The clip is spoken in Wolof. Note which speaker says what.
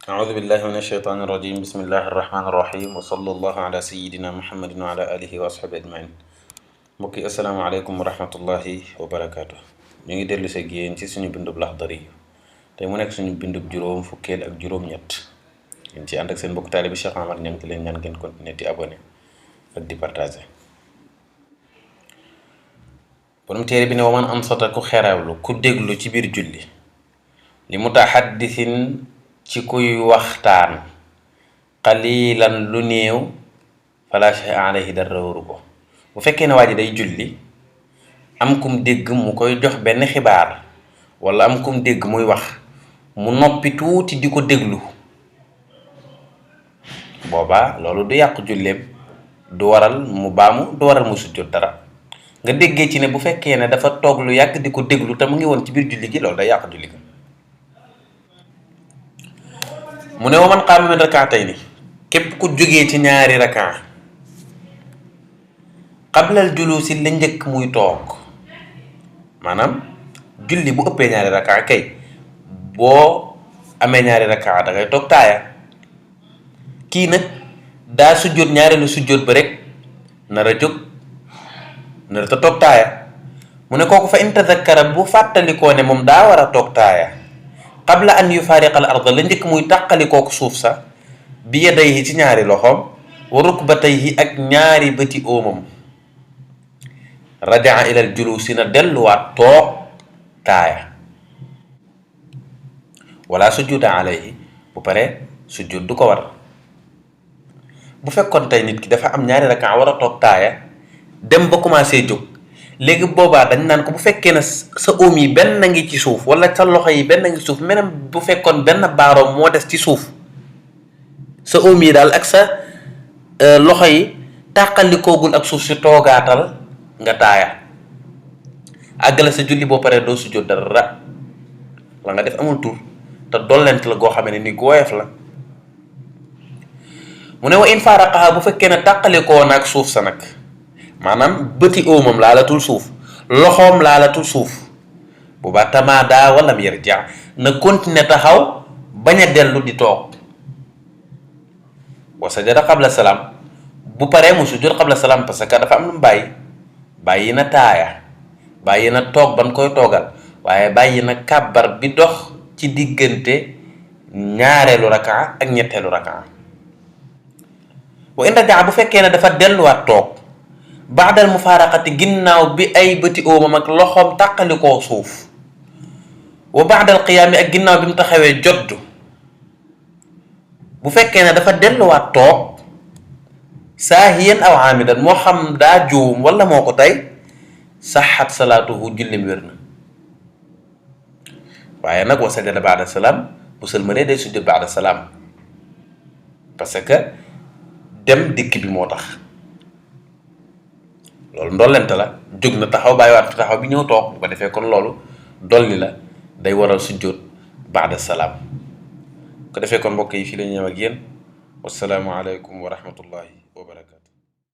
Speaker 1: أعوذ بالله من الشيطان الرجيم بسم الله الرحمن الرحيم وصلى الله على سيدنا محمد وعلى آله وأصحابه أجمعين mbokk yi asalaamaaleykum wa rahmatullahi wa barakaatu. ñu ngi dellu si yéen ci suñu bindub Laxdari tey mu nekk suñu bindub juróom fukkeel ak juróom-ñett ngeen ci ànd ak seen mbokk taalibi Cheikh Amar Niang ki leen ñaan ngeen continuer di abonné ak di partager. borom téere bi ne wa man ansata ku xerawlu ku déglu ci biir julli li mutaxaddisin ci kuy waxtaan qalilan lu néew fala shay alayhi dara waru ko. bu fekkee ne waa ji day julli am kum dégg mu koy jox benn xibaar wala am kum dégg muy wax mu noppi tuuti di ko déglu boobaa loolu du yàq julleem du waral mu baamu du waral mu sujjóot dara. nga déggee ci ne bu fekkee ne dafa toog lu yàgg di ko déglu te mu ngi woon ci biir julli gi loolu day yàq julli gi. mu ne wa man qaama min rakaatayni képp ku jógee ci ñaari rakaa qablal juluusi la njëkk muy toog maanaam julli bu ëppee ñaari rakaa kay boo amee ñaari rakaa da ngay toog taaya. kii nag daa sujjóot ñaareelu sujjóot ba rek nar a jóg nar a toog taaya. mu ne kooku fa in tazakkara bu fàttalikoo ne moom daa war a toog taaya qabla an yufaariqa al arda la njëkk muy tàqalikooku suuf sa bi yadayhi ci ñaari loxoom wa rukbatayhi ak ñaari bëti óomam rajaa ilal julusi na delluwaat toog taaya wala sujjuda alayhi bu pare sujjud du ko war. bu fekkoon tey nit ki dafa am ñaari rakaa war a toog taaya dem ba commencé jóg léegi boobaa dañ naan ko bu fekkee ne sa óom yi benn ngi ci suuf wala sa loxo yi benn ngi ci suuf meneen bu fekkoon benn baaroom moo des ci suuf sa óom yi daal ak sa loxo yi tàqalikoogul ak suuf si toogaatal nga taaya àggale sa julli boo paree doo sujjóot dara la nga def amul tur te dollent la goo xam ne ni gooyef la. mu ne wa in faaraqaha bu fekkee ne tàqalikoo na ak suuf sa nag maanaam bëti óomam laalatul suuf loxoom laalatul suuf bu ba tamaada walam yarja na continuer taxaw bañ a dellu di toog. wa sajada qabla salaam bu paree mu sujjóot qabla salaam parce que dafa am lu mu bàyyi na taaya bàyyi na toog ban koy toogal waaye bàyyi na kàbbar bi dox ci diggante ñaareelu rakaa ak ñetteelu rakaa. wa in rajaa bu fekkee ne dafa delluwaat toog baadal mufaaraqati ginnaaw bi ay bëti óomam ak loxoom tàqalikoo suuf wa baadal qiyaami ak ginnaaw bi mu taxawee jodd bu fekkee ne dafa delluwaat toog saahiyan aw aamidan moo xam daa juum wala moo ko tey saxat salaatuhu jullim wér na waaye nag wa sajada baada salaam bu sëlmalee day sujjóot baada salaam parce que dem dikk bi moo tax loolu ndollent la jóg na taxaw bàyyiwaat taxaw bi ñëw toog bu ko defee kon loolu dolli la day waral sujjóot baada salaam. ko defee kon mbokk yi fii la ñu ñëw ak yéen wasalaamu aleykum wa rahmatullahi wa barakaatu.